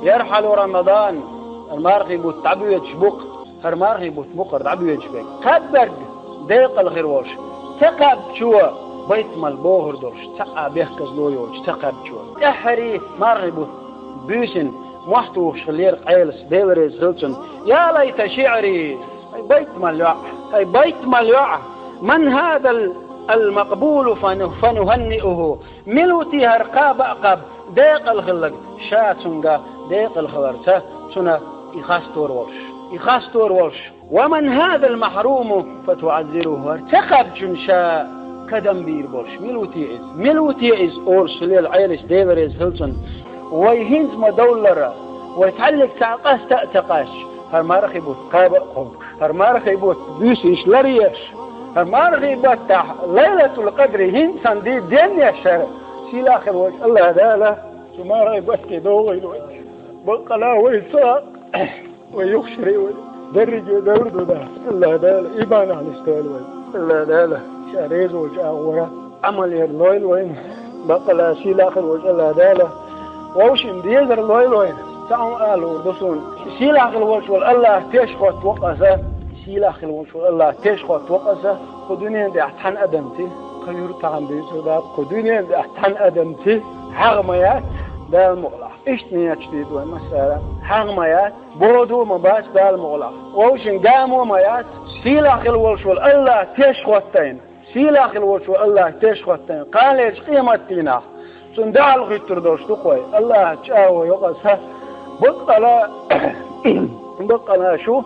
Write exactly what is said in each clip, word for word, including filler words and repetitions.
يرحل رمضان, хӀара мархий бутт дӀабоьдуш бу-кх, хӀара мархий бутт бу-кх хӀара дӀабоьдуш берг. Кхаьбнарг декъала хир волуш, ца кхаьбначо байтамал богӀур долуш, цхьа а бехказло йоцуш ца кхаьбначо. ТӀаьххьарий мархий бутт буьйсанна мохь тухуш хиллера Ӏелас, Дела реза хила цунна: يا ليت شعري, хӀай байтамал йоӀ, хӀай байтамал йоӀ, من هذا المقبول فن-, فنهنئه, мила ву те хӀара кхаба а кхаьбна, декъала хилларг, ша цуьнга декъала хиларца, цунна и хастор волуш, и хастор волуш. ومن هذا المحروم فتعزره, хӀара ца кхаьбначунна ша кадам бийр болуш, мила ву те иза, мила ву те иза, олуш хиллера Ӏелас, Дела реза хила цунна. Вай хӀинца ма-дарра, вай цхьаьллиг цхьаъ къаста а ца къаьсташ, хӀара мархий бутт кхаба а кхобуш, хӀара мархий бутт буьйсанаш ларъеш, хӀара мархий баттахь Лайлатул-Къадри хӀинца санна де-, денъеш хӀара, сийлахь хила волчу АллахӀ Дала цу мархий батте догӀийла вай. Баккъала вай ца, вай юхашарий вай, дерриге а дарр ду, да, АллахӀ Дала иманехь нисдойла вай. АллахӀ Дала Ша реза волчу агӀора Ӏамал яр лойла вайна. Баккъала сийлахь хила волчу АллахӀ Дала вовшийн дезар лойла вайна. Цхьа хӀума ала луур ду суна. Сийлахь хила волчу волу АллахӀ теш хӀоттаво-кх аса. Сийлахь хила волчу волу АллахӀ теш хӀоттаво-кх аса. Кху дуьненан тӀехь цхьана адамций, кху юьртахь бевзар дац, кху дуьненан тӀехь цхьана адамций хьагӀ ма яц, Дала мукъалахь. Иштта нийяташ дийр ду вай массара. ХьагӀ ма яц, боду а ма бац, Дала мукъалахь. Вовшийн гамо а ма яц, сийлахь хила волуш волу АллахӀ теш хӀоттайна. Сийлахь хила волчу АллахӀ теш хӀоттайна, кханалерчу къематдийнахь цунна дуьхьал хӀуьттур долуш ду-кх вай. АллахӀах чӀагӀо йо-кх аса, баккъала, баккъала шу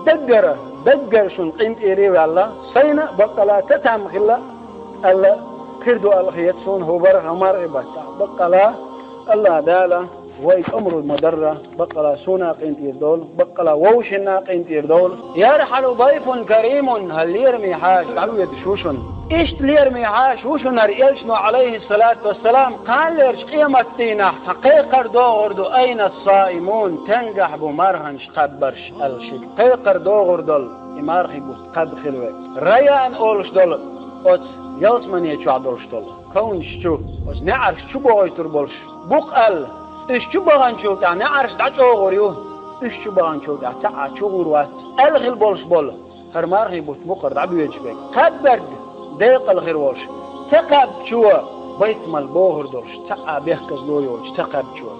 даггара, даггара шуна къинтӀера а ваьлла, сайна а баккъала татам хилла аьлла, кхин ду аьлла хета суна хӀокху бархӀ мархий баттахь. Баккъала АллахӀ Дала вай кӀамаро ма-дарра, баккъала суна а къинтӀера довла, баккъала вовшашна а къинтӀера довла. يرحل ضيف كريم, хӀара лераме хьаша дӀавоьдуш ву шуна. Иштта лераме хьаша ву шуна хӀара элчано, Ӏалайхиссалату вассалам, кханалерчу къематдийнахь цхьа кхайкхар догӀур ду: أين الصائمون, стенгахь бу марханаш кхаьбнарш аьлла шига. Кхайкхар догӀур долу и мархий бутт кхаьбна хила верг. Райян олуш долу оцу ялсамане чохь долуш долу ковнаш чу, оцу неӀарш чу бохуьйтур болуш бу-кх аьлла, уьш чу баханчул тӀаьхьа неӀарш дӀачӀогӀур ю, уьш чу баханчул тӀаьхьа цхьа а чугӀур вац аьлла хила болуш болу хӀара мархий бутт бу-кх хӀара дӀабоьдуш берг. Кхаьбнарг декъала хир волуш, ца кхаьбначо байтамал богӀур долуш, цхьа а бехказло йоцуш ца кхаьбначо.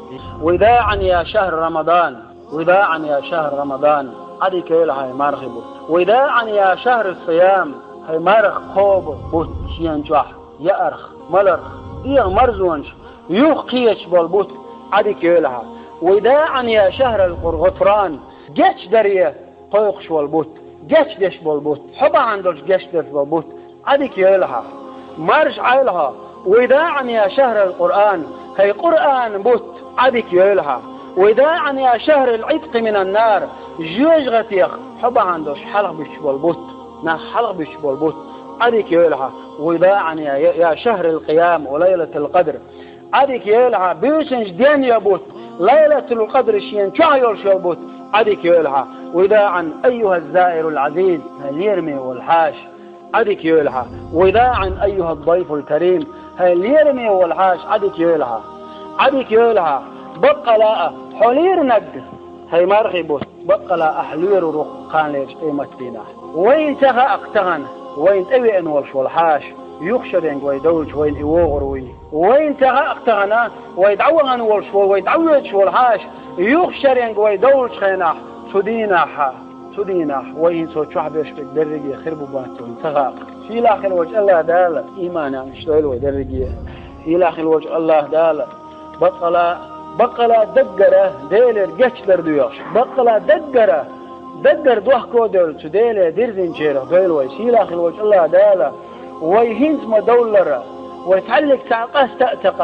وداعا يا شهر رمضان, وداعا يا شهر رمضان, Ӏадика йойла хьайн мархий бутт. وداعا يا شهر الصيام, хӀай марха кхобу бутт шена чохь, яарх, маларх, дегӀан марзонаш юха кхеташ болу бутт, Ӏадика йойла хьан. وداعا يا شهر الغفران, гечдаре кхойкхуш волу бутт, гечдеш болу бутт, хьо бахьана долуш гечдеш болу бутт, Ӏадика йойла хьан. Марша Ӏойла хьо. وداعا يا شهر القرآن, хӀай Къуръан бутт, Ӏадика йойла хьан. وداعا يا شهر العتق من النار, жоьжахатех хьо бахьана долуш хьалхабуьттуш болу бутт, нах хьалхабуьттуш болу бутт, Ӏадика йойла хьан. وداعا يا, يا شهر القيام وليلة القدر, Ӏадика йойла хьан, буьйсанаш ден йо бутт, Лайлатул-Къадр шена чохь йолуш йолу бутт, Ӏадика йойла хьан. وداعا أيها الزائر العزيز, хӀай лераме волу хьаша, Ӏадика йойла хьан. وداعا أيها الضيف الكريم, хӀай лераме волу хьаша, Ӏадика йойла хьан. Ӏадика йойла хьан. Баккъала а, хьо леринарг, хӀай мархий бутт, баккъала ахь лоьрур ву-кх кханалерчу къематдийнахь. Вайна ца хаьа-кх тахана, вайна тӀевеана волуш волу хьаша, юха шаренга вай довлучу вайна и вогӀур вуй. Вайна ца хаьа-кх тахана, вай дӀавахана волуш волу, вай дӀавоьдуш волу хьаша, юха шаренга вай довлучу хенахь, цу дийнахь, цу дийнахь вай хӀинца чохь берш берг дерриге хир бу-бац вайна ца хаьа-кх. Сийлахь хила волчу АллахӀ Дала иманехь нисдойла вай дерриге. Сийлахь хила волчу АллахӀ Дала баккъала, баккъала даггара Делера гечдар доьхуш, баккъала даггара, даггара дохко а девлла цу Деле дирзинчарах дойла вай. Сийлахь хила волчу АллахӀ Дала вай хӀинца ма-дарра, вай цхьаьллиг цхьаъ къаста а ца къа-